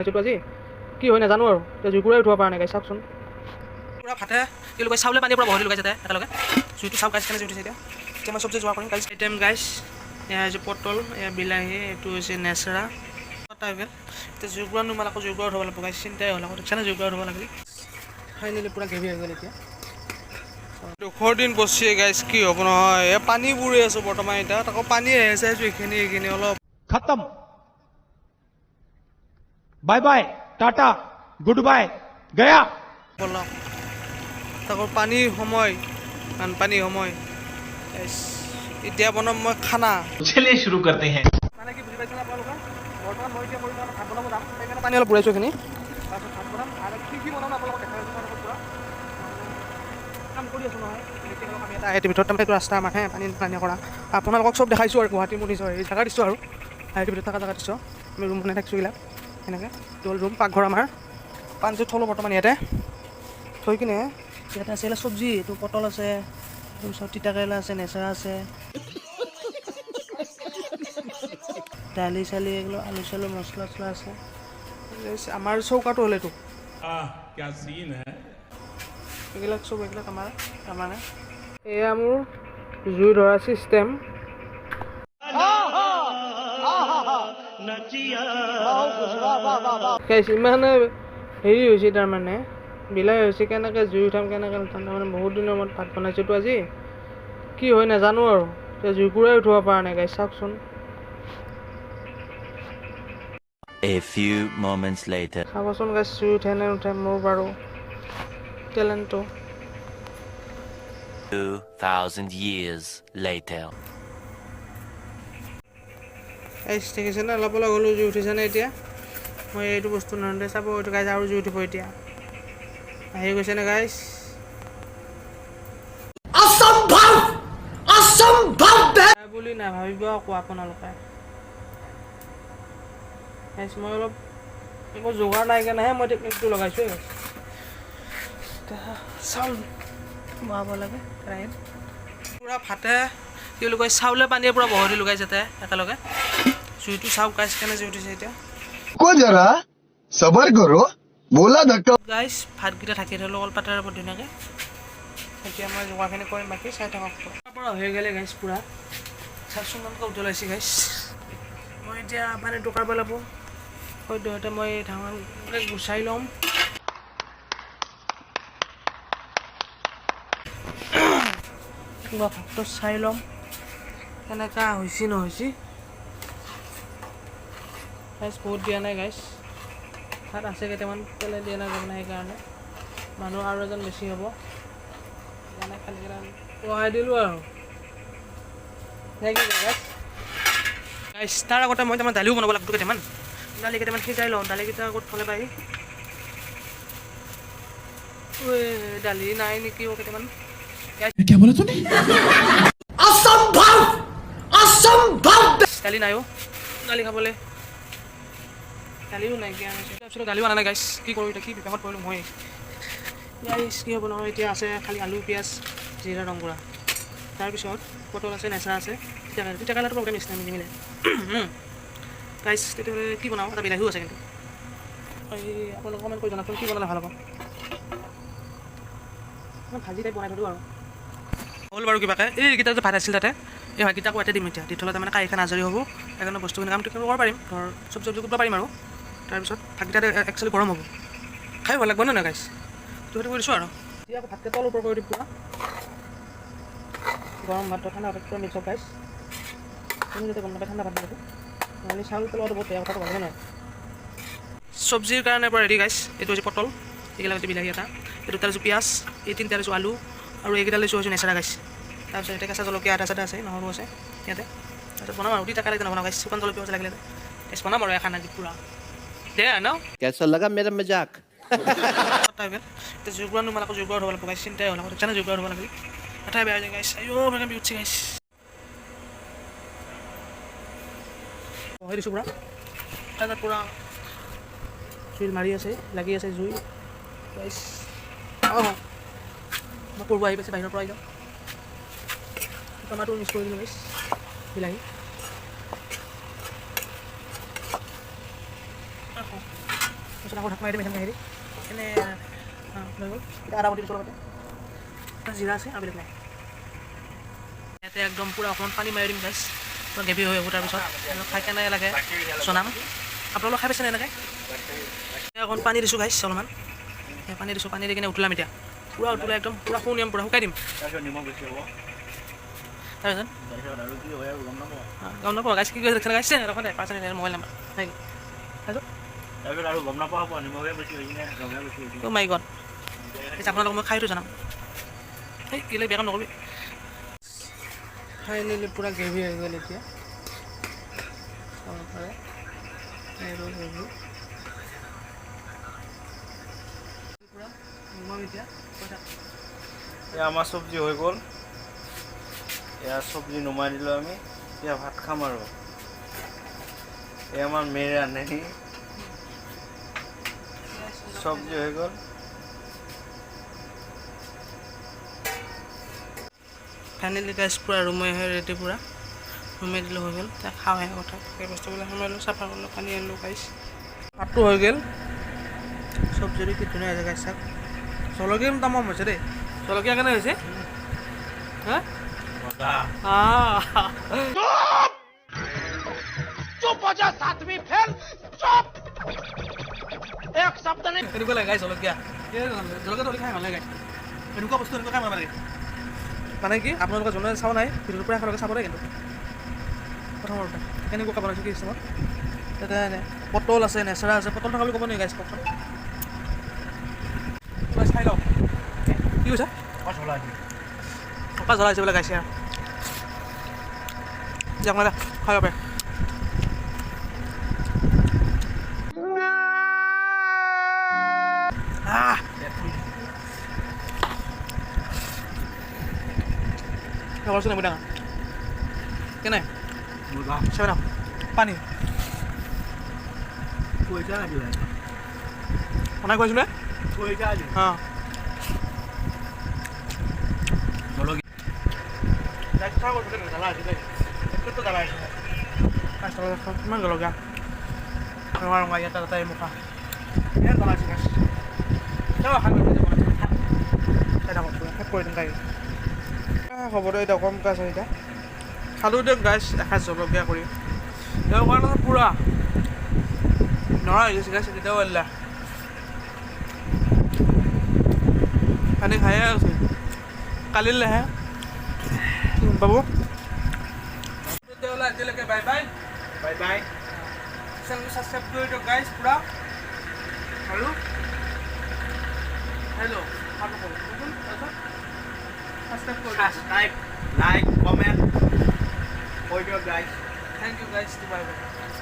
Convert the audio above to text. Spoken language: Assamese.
আজি কি হয় নাজানো আৰু, এতিয়া জুইকুৰাই উঠিব পৰা নাই গাইছ, চাওকচোন। পূৰা ভাতে কি বুলি কয়, চাউলে পানীৰ পৰা বহাই দিলোঁ গাইছ ইয়াতে একেলগে। জুইটো চাওক গাইছ, কেনে জুই উঠিছে। এতিয়া এতিয়া মই চব্জি যোগাৰ কৰিম গাইছ। আইটেম গাইছ, এয়া হৈছে পটল, এয়া বিলাহী, এইটো হৈছে নেচেৰা। এটা হৈ গ'ল। এতিয়া জুইকুৰা নুমাল, আকৌ জুইকুৰা উঠাব লাগিব গাইছ। চিন্তাই হ'ল আকৌ, দেখিছানে, জুইকুৰা উঠাব লাগিল। ফাইনেলি পূৰা গ্ৰেভি হৈ গ'ল এতিয়া। দুখৰ দিন বচিয়ে গাইছ, কি হ'ব নহয়। এই পানী বুৰি আছোঁ বৰ্তমান এতিয়া, আকৌ পানী আহি আছে এইখিনি এইখিনি অলপ। खत्म, bye bye, tata, good bye, गया। বলক, তাকো পানীৰ সময়, বানপানীৰ সময়। গাইছ, এতিয়া বনাম মই খানা। चलिए शुरू करते हैं। মানে কি বুজি পাইছেনে আপোনালোকে? বৰ্তমান মই এতিয়া কৰিম মানে ভাত বনাব যাম, সেইকাৰণে পানী অলপ বুৰাইছোঁ এইখিনি। তাৰপিছত ভাত বনাম আৰু কি কি বনাম আপোনালোকক দেখাই আছোঁ। আপোনালোকক পূৰা কাম কৰি আছোঁ নহয়, ইলেক্ট্ৰিকেলৰ কাম এটা আই আই টিৰ ভিতৰত। তাৰমানে এইটো ৰাস্তা আমাৰ হে পানী পানী কৰা। আপোনালোকক চব দেখাইছোঁ আৰু গুৱাহাটী মোৰ নিজৰ হেৰি জেগা দিছোঁ আৰু আই আই টিৰ ভিতৰত থকা জেগা দিছোঁ। আমি ৰুম বনাই থাকিছোঁ এইবিলাক সেনেকৈ। এইটো হ'ল ৰুম, পাকঘৰ আমাৰ। পানীটো থলোঁ বৰ্তমান ইয়াতে থৈ কিনে। ইয়াতে আছে এইবিলাক চব্জি, এইটো পটল আছে, তাৰপিছত তিতা কেৰেলা আছে, নেচেৰা আছে, দালি চালি এইগুলো, আলু চালু, মছলা চছলা আছে। আমাৰ চৌকাটো হ'ল এইটো। क्या सीन है! এইবিলাক চব এইবিলাক আমাৰ। তাৰমানে এয়া মোৰ জুই ধৰা চিষ্টেম। ইমানে হেৰি হৈছে, তাৰমানে বিলাই হৈছে, কেনেকৈ জুই উঠাম, কেনেকৈ নুঠাম। তাৰমানে বহুত দিনৰ মূৰত ভাত বনাইছোঁতো আজি, কি হয় নাজানো আৰু। এতিয়া জুইকুৰাই উঠাব পৰা নাই গাইছ, চাওকচোন। A few moments later. চাবচোন গাইছ, জুই উঠে নে নুঠে মোৰ বাৰু টেলেণ্টটো। 2,000 years later. গাইছ, দেখিছেনে, অলপ অলপ হ'লেও জুই উঠিছেনে? এতিয়া মই এইটো বস্তু নহ'লে চাব এইটো গাইছ, আৰু জুই উঠিব এতিয়া। আহি গৈছেনে গাইছ? असंभव, असंभव। বুলি নাভাবিব আকৌ আপোনালোকে গাইছ। মই অলপ একো যোগাৰ নাই কাৰণেহে মই টেকনিকটো লগাইছোঁ। গাইছ, এতিয়া চাউল বহাব লাগে কেৰাহীত। পূৰা ভাতে কি বুলি কয়, চাউলে পানীয়ে পূৰা বহাই দিলোঁ গাইছ ইয়াতে একেলগে। জুইটো চাওক গাইছ, কেনে জুই উঠিছে এতিয়া। रुको जरा, सबर करो, बोला धक्का। গাইছ, ভাতকেইটা ঢাকি থ'লোঁ কলপাতৰ ওপৰত ধুনীয়াকৈ। এতিয়া মই যোগাৰখিনি কৰিম, বাকী চাই থাকক। পৰা হৈ গ'লে গাইছ, পূৰা চাওকচোন কেনেকৈ উতলাইছে গাইছ। মই এতিয়া পানী টোকাব লাগিব। সদ্যহতে মই ঢাকন গুচাই ল'ম, কিবা ভাতটো চাই ল'ম কেনেকুৱা হৈছে নহৈছে। গাইছ, বহুত দিয়া নাই গাইছ, ভাত আছে কেইটামান, পেলাই দিয়া নাই তাৰমানে, সেইকাৰণে মানুহ আৰু এজন বেছি হ'ব, সেইকাৰণে খালি কেইটামান বহাই দিলোঁ আৰু, নে কি কয় গাইছ? গাইছ, তাৰ আগতে মই তাৰমানে দালিও বনাব লাগিব। কেইটামান দালি কেইটামান সিজাই লওঁ। দালিকেইটা ক'ত থ'লে পাৰি? ঐ, দালি নাই নেকি অ' কেইটামান? क्या बोला तूने? असंभव, असंभव। দালি নাই অ', দালি খাবলৈ দালিও নাইকিয়া হৈছে। তাৰপিছত দালিও অনা নাই গাইছ। কি কৰোঁ এতিয়া? কি বিপাকত পৰিলোঁ মই গাইছ! কি হ'ব নহয় এতিয়া? আছে খালি আলু, পিঁয়াজ, জিৰা, ৰং গুড়া, তাৰপিছত পটল আছে, নেচা আছে, তিতাকেৰেলা। তিতাকেৰেলাটো প্ৰব্লেম নিচিনা নিমিলে গাইছ। তেতিয়াহ'লে কি বনাওঁ? এটা বিলাহীও আছে কিন্তু। এই আপোনালোকে কমেণ্ট কৰি জনাবচোন, কি বনালে ভাল হ'ব? মই ভাজি টাইপ বনাই থৈ দিওঁ আৰু হ'ল বাৰু কিবাকৈ। এইকেইটা যে ভাত আছিল তাতে, এই ভাতকেইটা আকৌ ইয়াতে দিম এতিয়া। দি থ'লে তাৰমানে কাঁহীখন আজৰি হ'ব, সেইকাৰণে বস্তুখিনি কামটো কৰিব পাৰিম, ধৰ চব্জি চব্জি কুটিব পাৰিম। আৰু তাৰপিছত ভাতকেইটা একচুৱেলি গৰম হ'ব, খাই ভাল লাগিব ন নাই গাইছ? তো সেইটো কৰি দিছোঁ আৰু এতিয়া আকৌ ভাতকেইটা তল ওপৰ কৰি দিম। পূৰা গৰম ভাতটো ঠাণ্ডা ভাতত পূৰা মিক্স হ'ব গাইছ। তুমি যাতে গম নাপায় ঠাণ্ডা ভাত বনাইছোঁ। নহ'লে চাউল পেলোৱাটো বহুত বেয়া কথাটো ভাবে নহয়। চব্জিৰ কাৰণে পূৰা ৰেডি গাইছ। এইটো হৈছে পটল, এইগিলা হৈছে বিলাহী এটা, এই দুটা লৈছোঁ পিঁয়াজ, এই তিনিটা লৈছোঁ আলু আৰু এইকেইটা লৈছোঁ হৈছে নেচেৰা গাইছ। তাৰপিছত ইয়াতে কেঁচা জলকীয়া, আদা চাদা আছে, নহৰু আছে ইয়াতে। তাৰপিছত বনাম আৰু তিতা কেৰেলা নবনাওঁ গাইছ, শুকান জলকীয়া আছে লাগিলে গাইছ। বনাম আৰু এখন আজি পূৰা দে ন। कैसा लगा मेरा मजाक? এটা হৈ গ'ল। এতিয়া জুইকুৰা নুমাল, আকৌ জুইকুৰা উঠাব লাগিব গাইছ। চিন্তাই হ'ল আকৌ, দেখিছানে, জুইকুৰা উঠাব লাগিল, এটাই বেয়া হৈ যায় গাইছ। আইঅ, মানে উঠছি গাইছ। বহাই দিছোঁ পূৰা, তাত পূৰা জুই মাৰি আছে, লাগি আছে জুই গাইছ। অঁ, মই কৰিব আহি পাইছে বাহিৰৰ পৰা। আহি যাওঁ। টমাটো মিক্স কৰি দিলোঁ গাইছ, বিলাহী। তাৰপিছত আকৌ ঢাক মাৰি দিম। এইখন হেৰি এনে হৈ গ'ল। এতিয়া আদা বটি দিছোঁ লগতে, জিৰা আছে আৰু বেলেগ নাই। ইয়াতে একদম পূৰা অকণমান পানী মাৰি দিম গাইছ, পূৰা গ্ৰেভি হৈ আহিব। তাৰপিছত খাই কেনে লাগে জনাম। আপোনালোক খাই পাইছেনে এনেকৈ? অকণ পানী দিছোঁ গাইছ, অলপমান পানী দিছোঁ। পানী দি কিনে উতলাম এতিয়া পূৰা উতলাই একদম পূৰা শুনিয়াম, পূৰা শুকাই দিম। তাৰপিছত গম নাপাওঁ গাইছ কি কৈছে। গাইছে ৰখা দে, পাঁচ মোবাইল নাম্বাৰ নেকি? তাৰপিছত মাই গড, আপোনালোকক মই খাইতো জনাম। এই কেলৈ বেয়া কাম নকৰিবি। ফাইনেলি পূৰা গ্ৰেভি হৈ গ'ল। এতিয়া চাব পাৰে, আৰু গ্ৰেভি পূৰা নমাম এতিয়া। এয়া আমাৰ চব্জি হৈ গ'ল। এয়া চব্জি নমাই দিলোঁ আমি। এতিয়া ভাত খাম আৰু। এয়া আমাৰ মেইন ৰান্ধনি। চব্জি হৈ গ'ল। ফাইনেলি গাইছ, পূৰা ৰুমে হৈ ৰেডি, পূৰা ৰুমে দিলোঁ, হৈ গ'ল। এতিয়া খাওঁহে কথা। সেই বস্তুবিলাক সোমাই চাফা কৰিলোঁ, পানী আনিলোঁ গাইছ। ভাতটো হৈ গ'ল। চব্জিটো কি ধুনীয়া হৈছে গাইছ, চাওক। জলকীয়া তামাম হৈছে দেই। জলকীয়া কেনে হৈছে? হা। এনেকুৱা লাগে গাইছ জলকীয়া। জলকীয়াটো খাই ভাল লাগে গাইছ। এনেকুৱা বস্তু এনেকুৱা খাই ভাল লাগে। মানে কি, আপোনালোকে যোনে চাব নাই ভিডিঅ'টোৰ পৰা একেলগে চাব দেই। কিন্তু প্ৰথমৰ পৰা কেনেকুৱা বনাইছোঁ, কি হিচাপত। তাতে পটল আছে, নেচেৰা আছে। পটল থকা বুলি ক'ব নেকি গাইছ? কওকচোন, চাই লওক। কি কৈছা? টকা জ্বলা হৈছে বোলে গাইছে। আৰু যাক মানে খাই ল'ব পাৰে। নেমু টেঙা কেনে? 7 আপ পানী বনাই খুৱাইছিলে। অঁ, কিমান জলকীয়া, ৰঙা ৰঙা, ইয়াত এটা মুখা ইয়াত জ্বলা হৈছে। শেষ কৰি দিম গাড়ী খবৰটো। এতিয়া কম গাছ, এতিয়া খালোঁ দিয়ক গাইছ এসাঁজ জলকীয়া কৰি। তেওঁ কাৰণে পূৰা নৰা হৈ গৈছে গাইছ। এতিয়াও আল্লা পানী খায়ে আছে। কালিলেহে পাব। তেতিয়াহ'লে আজিলৈকে বাই বাই। Bye bye. চেনেলটো ছাবস্ক্ৰাইব কৰি দিয়ক গাইছ পূৰা। আৰু হেল্ল' ছাবস্ক্ৰাইব কৰি ছাবস্ক্ৰাইব, লাইক, কমেণ্ট কৰি দিয়ক guys. Thank you guys, bye bye.